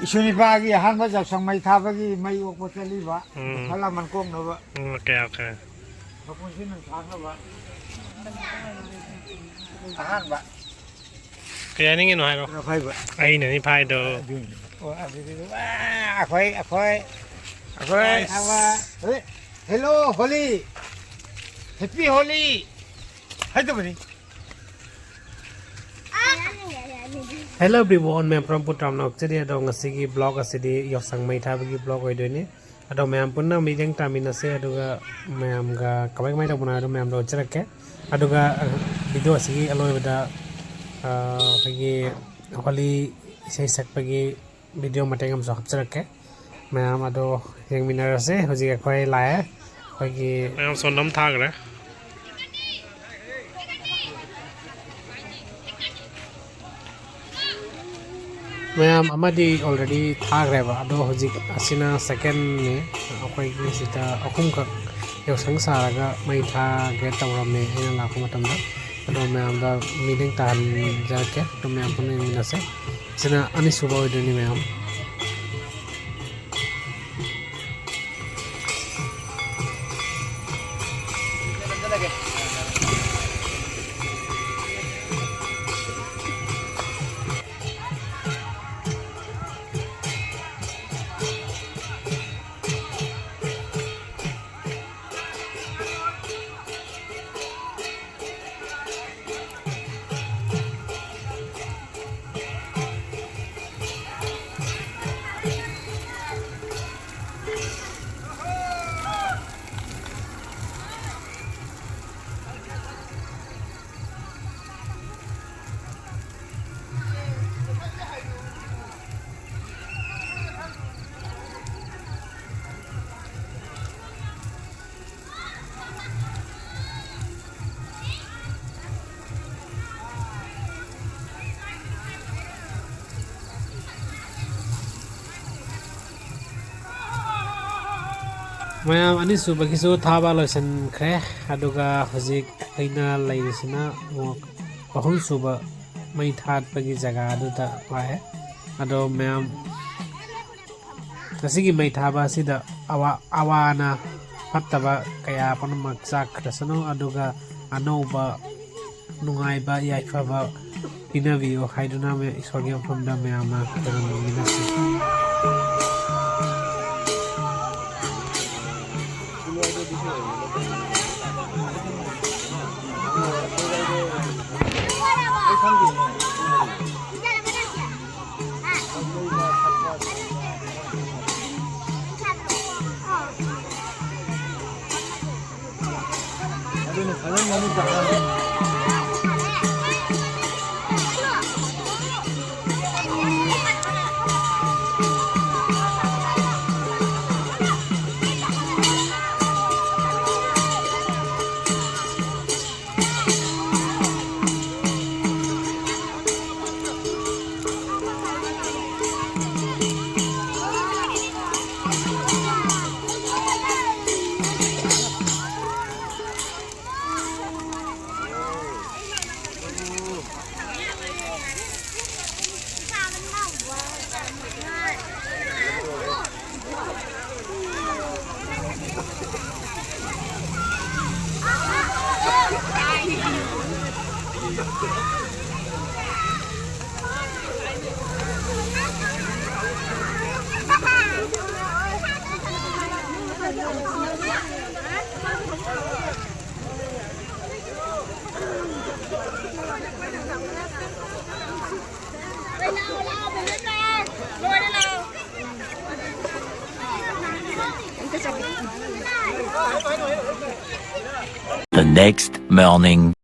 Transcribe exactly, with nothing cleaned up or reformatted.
ꯏꯁꯨ ꯅꯤꯄꯥꯒꯤ ꯑꯍꯥꯟꯕ ꯌꯥꯎꯁꯪ ꯃꯩ ꯊꯥꯕꯒꯤ ꯃꯩ ꯑꯣꯛꯄ ꯆꯠꯂꯤꯕ꯫ ꯎꯝ꯫ ꯑꯍꯜ ꯂꯃꯟ ꯀꯣꯛꯅꯕ꯫ ꯎꯝ, ꯑꯣꯀꯦ, ꯑꯣꯀꯦ꯫ ꯃꯄꯨꯟꯁꯤ ꯅꯨꯡꯁꯥꯡꯅꯕ꯫ ꯑꯍꯥꯟꯕ꯫ ꯀꯩ ꯍꯥꯏꯅꯤꯡꯉꯤꯅꯣ ꯍꯥꯏꯔꯣ꯫ ꯀꯩꯅꯣ ꯐꯩꯕ꯫ ꯑꯩꯅꯅꯤ ꯐꯥꯏꯗꯣ꯫ ꯑꯗꯨꯅꯤ꯫ ꯑꯣ, ꯑꯗꯨꯗꯤ, ꯑꯥ, ꯑꯩꯈꯣꯏ, ꯑꯩꯈꯣꯏ, ꯑꯩꯈꯣꯏ ꯑꯁ꯫ ꯑꯃ, ꯍꯦ-, hello, Holi. Happy Holi. ꯍꯥꯏꯗꯕꯅꯤ꯫ Hello everyone, ꯃꯌꯥꯝ ꯄꯨꯝꯅꯃꯛꯄꯨ ꯇꯔꯥꯝꯅ ꯑꯣꯛꯆꯔꯤ꯫ ꯑꯗꯣ ꯉꯁꯤꯒꯤ vlog ꯑꯁꯤꯗꯤ ꯌꯥꯎꯁꯪ ꯃꯩ ꯊꯥꯕꯒꯤ vlog ꯑꯣꯏꯗꯣꯏꯅꯤ꯫ ꯑꯗꯣ ꯃꯌꯥꯝ ꯄꯨꯟꯅ ꯃꯤꯠꯌꯦꯡ ꯇꯥꯃꯤꯟꯅꯁꯦ, ꯑꯗꯨꯒ ꯃꯌꯥꯝꯒ ꯀꯃꯥꯏ ꯀꯃꯥꯏ ꯇꯧꯕꯅꯣ ꯍꯥꯏꯕꯗꯣ ꯃꯌꯥꯝꯗ ꯎꯠꯆꯔꯛꯀꯦ꯫ ꯑꯗꯨꯒ, ꯑ, video ꯑꯁꯤꯒꯤ ꯑꯂꯣꯏꯕꯗ, ꯑ, ꯑꯩꯈꯣꯏꯒꯤ ꯍꯣꯂꯤ ꯏꯁꯩ ꯁꯛꯄꯒꯤ video ꯃꯇꯦꯛ ꯑꯃꯁꯨ ꯍꯥꯞꯆꯔꯛꯀꯦ꯫ ꯃꯌꯥꯝ ꯑꯗꯣ ꯌꯦꯡꯃꯤꯟꯅꯔꯁꯦ꯫ ꯍꯧꯖꯤꯛ ꯑꯩꯈꯣꯏ ꯂꯥꯛꯑꯦ꯫ ꯑꯩꯈꯣꯏꯒꯤ ꯃꯌꯥꯝ ꯁꯣꯝꯗ ꯑꯃ ꯊꯥꯈ꯭ꯔꯦ꯫ ꯃꯌꯥꯝ ꯑꯃꯗꯤ already ꯊꯥꯈ꯭ꯔꯦꯕ, ꯑꯗꯣ ꯍꯧꯖꯤꯛ ꯑꯁꯤꯅ secondꯅꯤ꯫ ꯑꯩꯈꯣꯏꯒꯤ ꯁꯤꯗ ꯑꯍꯨꯝꯈꯛ ꯌꯥꯎꯁꯪ ꯁꯥꯔꯒ ꯃꯩ ꯊꯥꯒꯦ ꯇꯧꯔꯝꯃꯦ ꯑꯩꯅ ꯂꯥꯛꯄ ꯃꯇꯝꯗ꯫ ꯑꯗꯣ ꯃꯌꯥꯝꯗ ꯃꯤꯠꯌꯦꯡ ꯇꯥꯍꯟꯖꯔꯛꯀꯦ, ꯑꯗꯣ ꯃꯌꯥꯝ ꯄꯨꯟꯅ ꯌꯦꯡꯃꯤꯟꯅꯁꯦ꯫ ꯁꯤꯅ ꯑꯅꯤꯁꯨꯕ ꯑꯣꯏꯗꯣꯏꯅꯤ ꯃꯌꯥꯝ꯫ ꯃꯌꯥꯝ ꯑꯅꯤꯁꯨꯕꯒꯤꯁꯨ ꯊꯥꯕ ꯂꯣꯏꯁꯤꯟꯈ꯭ꯔꯦ, ꯑꯗꯨꯒ ꯍꯧꯖꯤꯛ ꯑꯩꯅ ꯂꯩꯔꯤꯁꯤꯅ ꯑꯃꯨꯛ ꯑꯍꯨꯝꯁꯨꯕ ꯃꯩ ꯊꯥꯠꯄꯒꯤ ꯖꯒꯥ ꯑꯗꯨꯗ ꯂꯥꯛꯑꯦ꯫ ꯑꯗꯣ ꯃꯌꯥꯝ ꯉꯁꯤꯒꯤ ꯃꯩ ꯊꯥꯕ ꯑꯁꯤꯗ ꯑꯋꯥ-, ꯑꯋꯥꯅ ꯐꯠꯇꯕ ꯀꯌꯥ ꯄꯨꯝꯅꯃꯛ ꯆꯥꯛꯈ꯭ꯔꯁꯅꯨ, ꯑꯗꯨꯒ ꯑꯅꯧꯕ ꯅꯨꯡꯉꯥꯏꯕ ꯌꯥꯏꯐꯕ ꯄꯤꯅꯕꯤꯌꯨ ꯍꯥꯏꯗꯨꯅ ꯃ-, ꯏꯁꯣꯔꯒꯤ ꯃꯐꯝꯗ ꯃꯌꯥꯝꯅ ꯈꯨꯔꯨꯝꯃꯤꯟꯅꯁꯤ꯫ ꯑꯗꯨꯅ ꯐꯖꯅ ꯃꯃꯨꯠ ꯇꯥꯅ The next morning.